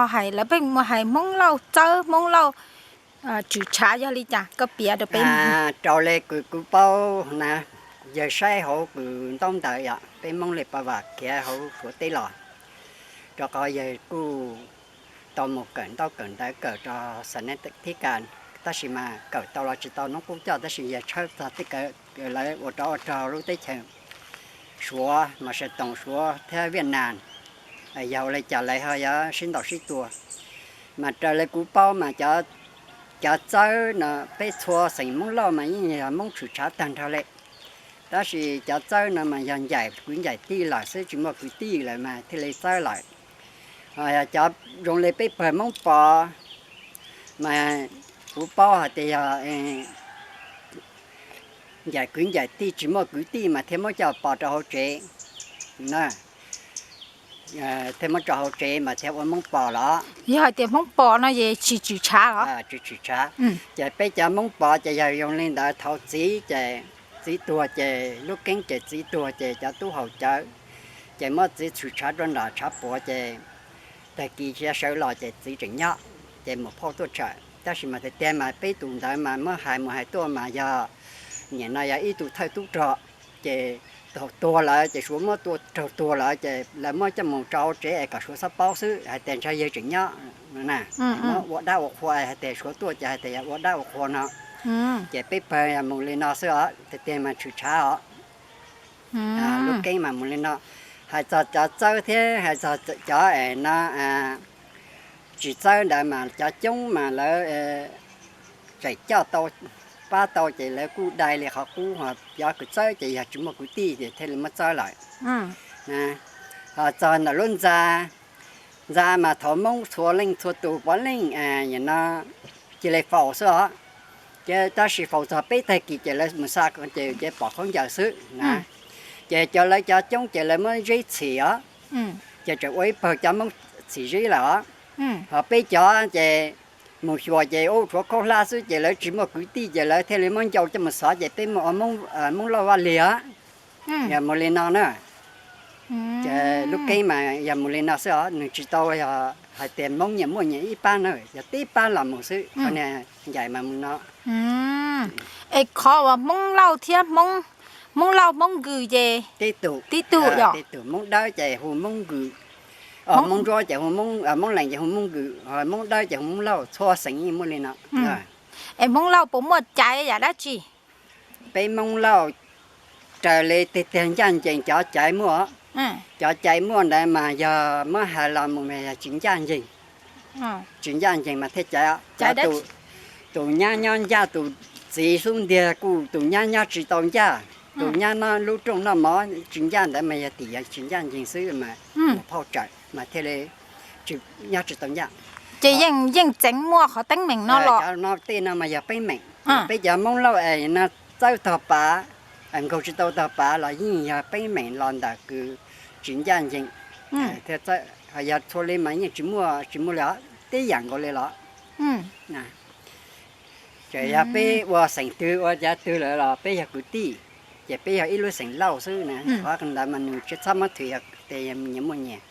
Hais lawv pheej mus hais Hmoob Lauj txawb, Hmoob Lauj tswm tshav yog li cas koj piav rau peb. Raws li kws kuv paub na, yawg saib hauv kws ntaub ntawv yom, peb Hmoob li pa vam khiav hauv Suav teb los, rau qhov yawg kuj tau mus kawm ntaub kawm ntawv kawm rau xa ne thib kas, tab sis mas kawm tau los tsis tau noob qub coj, tab sis yawg tshawb txog tej kawm lawv ua rov ua rog lub teb chaws Suav, mas Sawv Toom Suav thiab Viaj Nam, yog ua li cas lawv ho yuav sib ntaus sib tua. Mas raws li kuv paub mas cov txawb no peb txhua xeem Hmoob Lauj mas yeej yog Hmoob tshwm tshav tag nrho li. Tab sis cov txawb no mas yog ncaim kwv ncaim tij lawm xwb, tsis muaj kwv tij lawm mas thiaj li txawb lawm. Ho yog cov zoo li peb pawg Hmoob Pov mas kuv paub hais tias yog ncaim kwv ncaim tij tsis muaj kwv tij mas thiaj muab coj pov rau hauv tsev na, thiaj muab rau hauv tsev mas thiaj ua Hmoob Pov los. Yog hais tias Hmoob Pov no ces tsis tshwm tshav los? Tsis tshwm tshav. Ces peb cov Hmoob Pov ces yog zoo li ntawd, thaum txiv ces txiv tuag ces lub keeb ces txiv tuag ces cov tub haus cawv, ces muab txiv tshwm tshav rau nram tshav puam ces tag kis sawv los ces txiv tseem nyob, ces mus phauj tuaj tshawm. Tab sis mas tiag tiag mas peb tus ntawd mas muab hais mus hais tuaj mas yog, nim no yog ib tug thawj tub rog, ces thaum tuag lawm ces Suav muab tua raug tuag lawm ces lawv muab coj mus rau hauv tsev es kom Suav txhob paub xwb, hais tias ntshe yawg tseem nyob na. Muab ua dab ua qhua, hais tias Suav tuaj ces hais tias yog ua dab ua qhua no. Ces peb pawg yog mus li no xwb os, tiag tiag mas tshwm tshav os. Lub keeb mas mus li no. Hais txog cov txawb thiab hais txog cov es no tsis txawb ntawd mas cov coob mas lawv tseem coj tau, pab tau ces lawv kuj dai li qhov qub, ho cov kws txawb ces yog tsis muaj kwv tij ces thiaj li muab txawb lawm. Ho txog ntawm lub ntxa, ntxa mas thaum Hmoob txhua leej txhua tus puav leej no cia li faus xwb os. Ces tab sis faus txog peb tag kis ces lawv mus xa ces pom khaub ncaws xwb na. Ces cov lawv cov coob ces lawv muab zeb txhim os. Ces tseem ua ib pawg cov Hmoob txhim zeb lawm os. Ho peb cov ces mus xyuas ces ua tshuav khaub hlab xwb ces lawv tsis muaj kwv tij ces lawv thiaj li muab ncau coj mus xov ces peb mus ua Hmoob Lauj Vaj Lig os. Yog mus li no na. Ces lub keeb mas yog mus li no xwb os, nws tsis tau yog hais tias Hmoob nyias muaj nyias ib pab na, yog tib pab los mus xwb, qhov niag ncaim mas mus no. Es qhov uas Hmoob Lauj thiab Hmoob, Hmoob Lauj Hmoob Nkws ces tib tug, tib tug yog? Tib tug, Hmoob Dawb ces hu Hmoob Nkws, Hmoob Ntsuab ces hu Hmoob, Hmoob Lees ces hu Hmoob Nkws, Hmoob Dawb ces hu Hmoob Lauj, txhua xeem yeej muaj li no. Es Hmoob Lauj puas muaj caiv yam dab tsi? Peb Hmoob Lauj raws li tiag tiag ncaj ncees cov caiv muaj, cov caiv muaj ntawd mas yog muab hais los mus mas yog tsis ncaj ncees. Tsis ncaj ncees mas thiaj caiv. Cov tus nyab nyob ncaj tus txiv xub ntiag kuj tus nyab nyob tsis tau ncaj, tus nyab noj lub rooj noj mov tsis ncaj ntawd mas yog tim yog tsis ncaj ncees xwb mas mus phauj tsawm mas thiaj li tsis, nyob tsis tau ncaj. Ces yeej tseev muaj qhov teeb meem no los? Cov no tej no mas yog teeb meem. Peb cov Hmoob Lauj es no txawb tog pav, nkaug tsis tau tog pav los yeej yog teeb meem los ntawm kws tsis ncaj ncees. Ho yog txhua li mas yeej tsis muaj, tsis muaj li os, tib yam nkaus li los. Txawm yog peb ua xeem twg ua cov twg lawm los peb yog kwv tij, ces peb yog ib lub xeem Lauj xwb na, qhov ntawd mas nws tsis txhob muab thwm yog tias nyias muaj nyias.